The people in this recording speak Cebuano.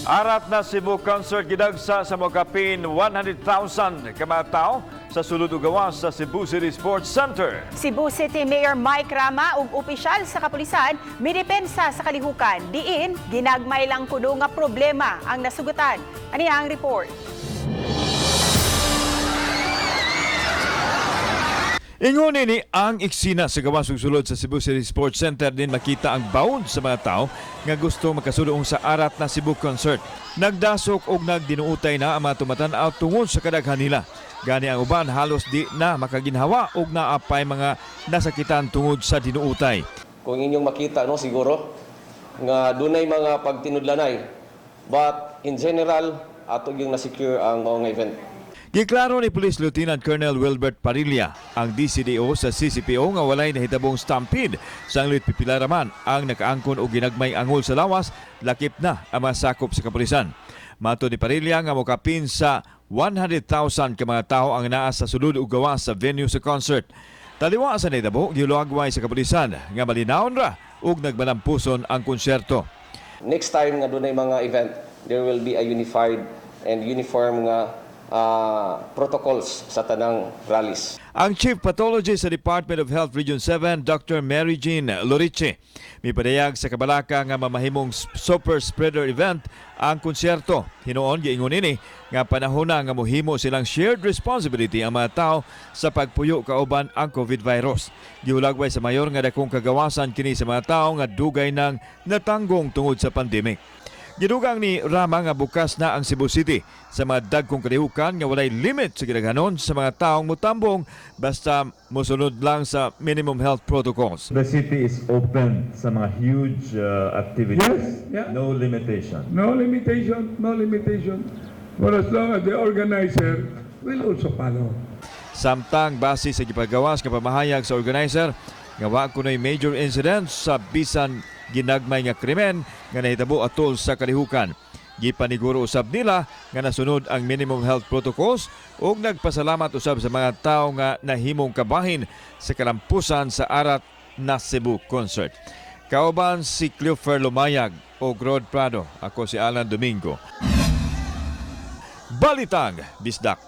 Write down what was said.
Arat na Cebu Concert gidagsa sa mokapin 100,000 ka mga tao sa sulod ug gawas sa Cebu City Sports Center. Cebu City Mayor Mike Rama ug opisyal sa kapulisan midepensa sa kalihukan. Diin, ginagmay lang kuno nga problema ang nasugutan. Ani ang report. Ingon ni ang eksena sa gawas ug sulod sa Cebu City Sports Center din makita ang bawon sa mga tao nga gusto makasudoong sa Arat na Cebu Concert. Nagdasok og nagdinuutay na ang mga tumatan-aw tungod sa kadaghan nila. Gani ang uban halos di na makaginhawa og naapay mga nasakitan tungod sa dinuutay. Kung inyong makita, no, siguro nga dunay mga pagtinudlanay, but in general ato yung na-secure ang mao nga event. Giklaro ni Police Lieutenant Colonel Wilbert Parilla ang DCDO sa CCPO nga walay nahitabong stampede sanglit pipila raman ang nakaangkon og ginagmay angol sa lawas, lakip na ang mga sakop sa kapulisan. Matod ni Parilla nga mokapin sa 100,000 ka mga tawo ang naa sa sulod ug gawas sa venue sa concert. Taliwa sa nahitabo, gihulagway sa kapulisan nga malinawon ra ug nagmalampuson ang konserto. Next time nga dunay mga event, there will be a unified and uniform nga protocols sa tanang rallies. Ang Chief Pathologist sa Department of Health Region 7, Dr. Mary Jean Loriche, mipadayag sa kabalaka nga mamahimong super spreader event ang konsyerto. Hinuon giingon nini nga panahon na nga mohimo silang shared responsibility ang mga tao sa pagpuyo kauban ang COVID virus. Gihulagway sa mayor nga dakong kagawasan kini sa mga tao nga dugay nang natanggong tungod sa pandemic. Gidugang ni Rama nga bukas na ang Cebu City sa mga dagkong kalihukan nga walay limit sa gidaghanon sa mga taong mutambong basta mosunod lang sa minimum health protocols. The city is open sa mga huge activities. Yes, yeah. No limitation. No limitation, no limitation. For as long as the organizer will also follow. Samtang base sa gipagawas nga pamahayag sa organizer nga wa kunoy major incidents sa bisan ginagmay nga krimen nga nahitabo atol sa kalihukan. Gipaniguro usab nila nga nasunod ang minimum health protocols ug nagpasalamat usab sa mga tawo nga nahimong kabahin sa kalampusan sa Arat na Cebu Concert. Kauban si Cleofer Lumayag o Rod Prado. Ako si Alan Domingo. Balitang Bisdak.